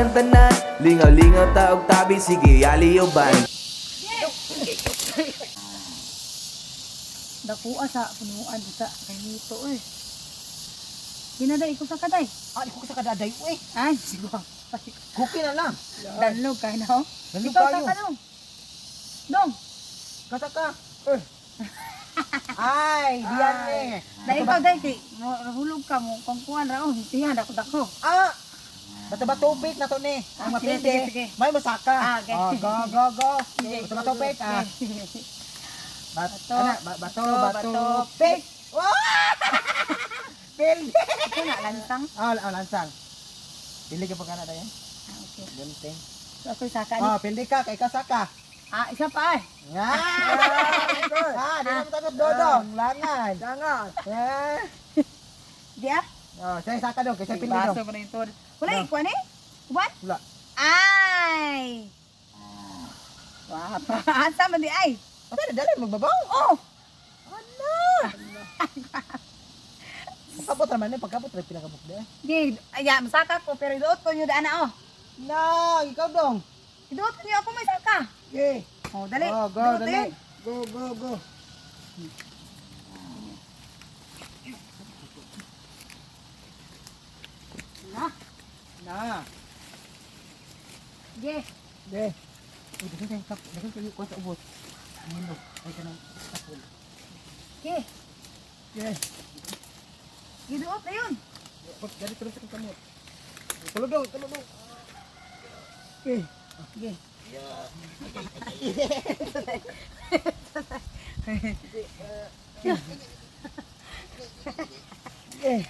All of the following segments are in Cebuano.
ang tanan. Lingaw-lingaw ta og tabi, sige aliuban. Dakuha sa punuan sa kay nito eh. Ginaday ko sa kaday. Ah, ikaw sa kadaday, uy. Ay, siguro. Cookie na lang. Danlog kay na oh. Danlog Ikaw kayo. sa kanong. Dong, Kasa ka. Eh. Ay, diyan eh. dai ikaw dai kay hulog ka mo kung kuan ra oh, tiyan dako dako. Ah! Bato-bato bit na to ni. Ah, Ang sige, mapindi. sige, sige. May masaka. Ah, okay. Oh, go, go, go. Sige. Bato-bato bit ah. Bat, Bato, ana, bato, bato, bato, bato, pick. Wah! Pildi. Ito na lansang. Ah, ah, lansang. Pili ka pa ka na dayan. Ah, okay. Gunting. So ako saka ni. Ah, pili ka kay kasaka. Ah, isa pa ay. Nga. Ah, di na matakot dodong. Langan. Langan. Eh. Di ah. Oh, saya saka dong, kaysa pili dong. Baso ko na yung tuhod. Wala ikuan eh. Uban? Wala. Ay. Wapa. Asa man di ay? Asa na dali magbabaw? Oh. Ala. Pagkabot naman ni, pagkabot ra pila ka bukde. Di, ay, masaka ko pero iduot ko nyo daan na oh. Na, ikaw dong. Iduot ko nyo ako may saka. Okay. Oh, dali. Oh, go, Duot dali. eh. Go, go, go. Na. Na. Ge. De. Uy, daghan kayo kap, daghan kayo kuha sa ubot. Ngino, ay kanang tapol. Ge. Okay. Iduot na yun. Pag dali tulog sa kamot. Tulog dong, tulog dong. Okay. Ge. Eh.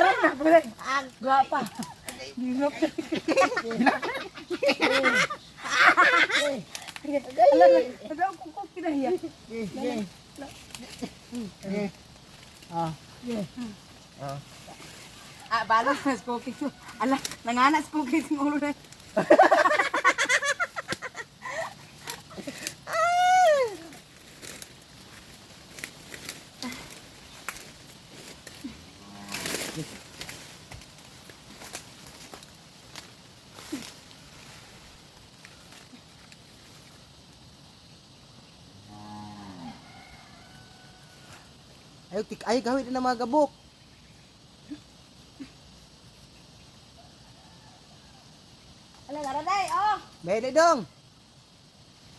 Alam na pala. Gwapa. Gilok. Alam na. Ano ako ko kinahiya. Okay. Okay. Okay. Ah. Okay. Ah. Ah, balos na sa cookies. Ala, nangana sa cookies ng ulo na. Ayo tik ayo gawin na mga gabok. Ala, lara day, oh. May dong.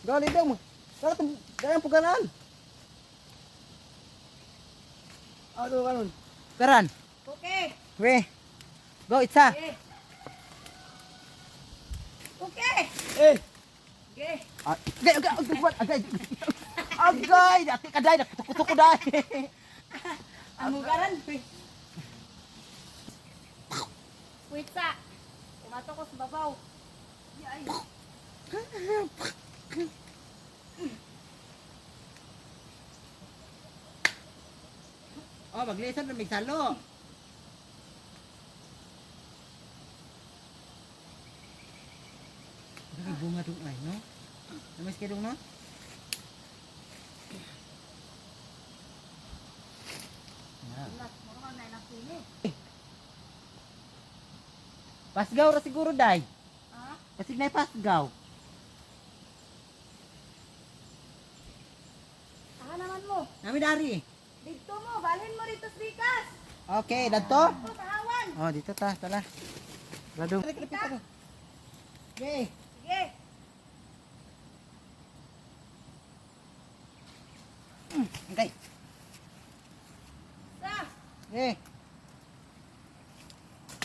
Go dong. Kaya kaya puganan. Ano kanon? Karan. Okay. We. Go itsa. Okay. Okay. Eh. Okay. Agay agay agay agay. Agay, dati ka dai tuko dai. Ang ugaran. Wait sa. Pumato ko sa babaw. Ay. Oh, maglisan na migsalo. Ay, bunga dong ay, no? Namis kayo dong, no? Pasgaw ra siguro, day. Ha? Kasi na pasgaw. Saka naman mo. Nami dari. Dito mo, balhin mo rito sa bikas. Okay, dadto. Ito, sa hawan. Oh, dito ta, tala. Radong. Okay. Sige. Okay. Sa. Okay.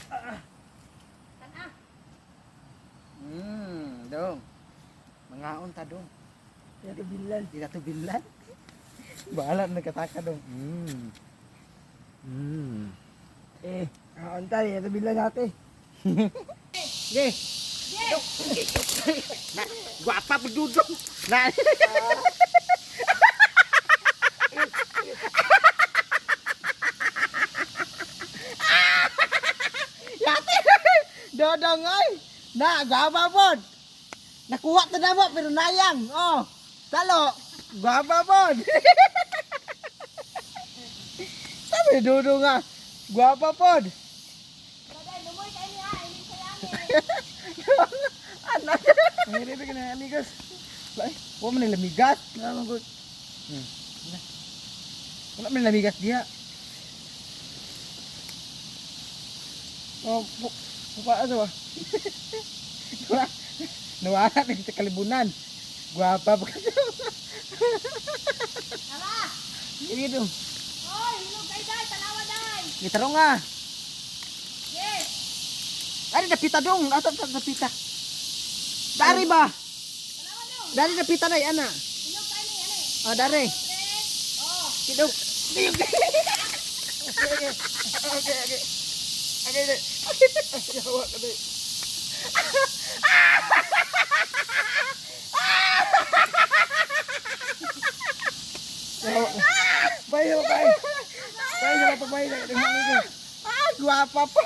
Tana. Dong. Mangaon ta dong. Dito bilan. Dito bilan. Bahala na kataka dong. Eh, kaon ta, dito bilan natin. Okay. Na, guwapa po dudong. Na. Yate. Dodong oy. Na, guwapa pod. Nakuha ta na mo pero nayang. Oh. Salo. Guwapa pod. Sabi dudong nga. Guwapa pod. Anak. Ang ka na amigas. Wa man lamigas. Nga man gud. Wala man lamigas diha. Oh, pupa aso ah. Nawala na sa kalibunan. Gwapa pa kasi. Tara! Sige dong. Hoy, hilog kay day, tanawa day. Gitarong nga. Yes. Ari napita dong. Asa sa napita? Dari ba? Tanawa dong. Dari napita na ana. Hilog kay ni ani. Oh, dari. Tres. Oh. Kidong. Okay, okay. Okay, okay. Yawa ka day. Bay, bay. Bay, bay, bay, bay. Ah, gwapa pa.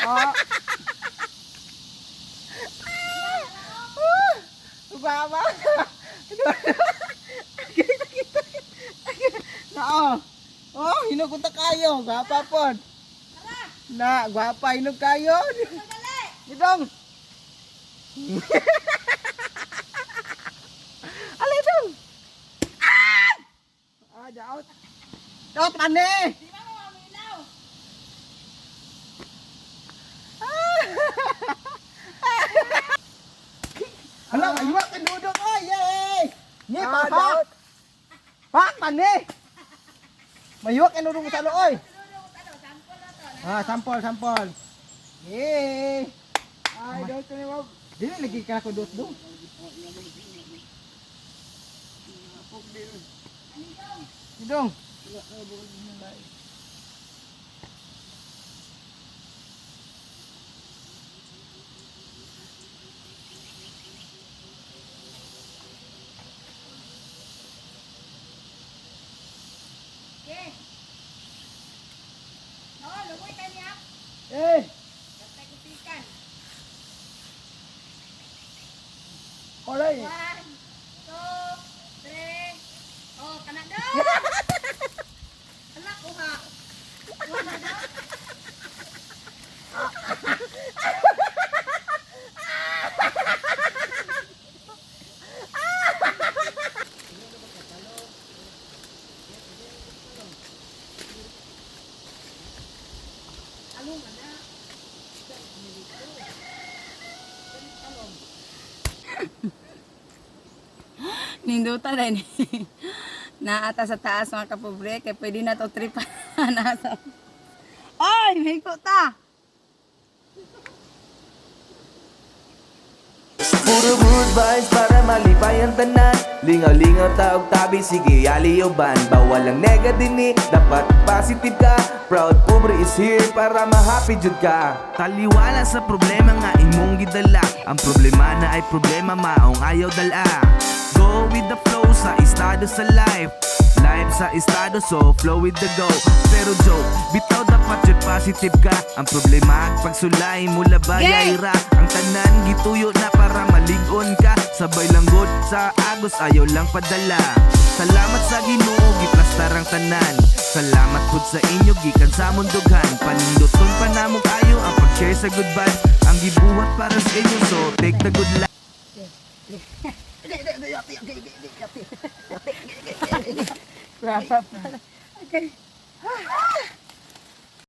Ah, Ah, gwapa. Kita kita. Nao. Oh, hinog unta kayo. Gwapa pod. Na, gwapa hinog kayo. Dali. Didong. Alay dong. ah, daot. Daot mane. Di ba mo amilaw? Hala, aywa ka dudong oy. Yay! Ni Ah, pa pa. daot. Pak mane. Mayuwak ang dudong sa oy. Dudong ano, sample na to. Ah, sampol, sampol. Yay! Ay, daot ko ni Bob. Dili lagi ka ko dot dong. Dong. Okay. Oh, lugoy kay niya. Eh, Bantay kutikan. olay. 1, 2, 3. Oh, kana daw. Ala kuha. Kuha na daw. Ninduta rin. Naata sa taas mga kapobre, kaya pwede na to trip nasa. Ay, may ta. Puro good vibes para malipay ang tanan. Lingaw-lingaw ta og tabi, sige aliyoban. Bawal ang nega din eh, dapat positive ka. Proud Pobre is here para ma-happy jud ka. Taliwala sa problema nga imong gidala. Ang problema na ay problema maong ayaw dala. Go with the flow sa estado sa life. Life sa estado, so flow with the go. Pero joke, bitaw dapat yun positive ka. Ang problema at pagsulay mula bayay ra. Ang tanan gituyo na para maligon ka. Sabay lang good sa agos, ayaw lang padala. Salamat sa Ginoo, giplastar ang tanan. Salamat pud sa inyo, gikan sa mundughan. Paninduton pa namo kayo ang pag-share sa good vibes. Ang gibuhat para sa inyo, so take the good life. Gwapa pa. Okay.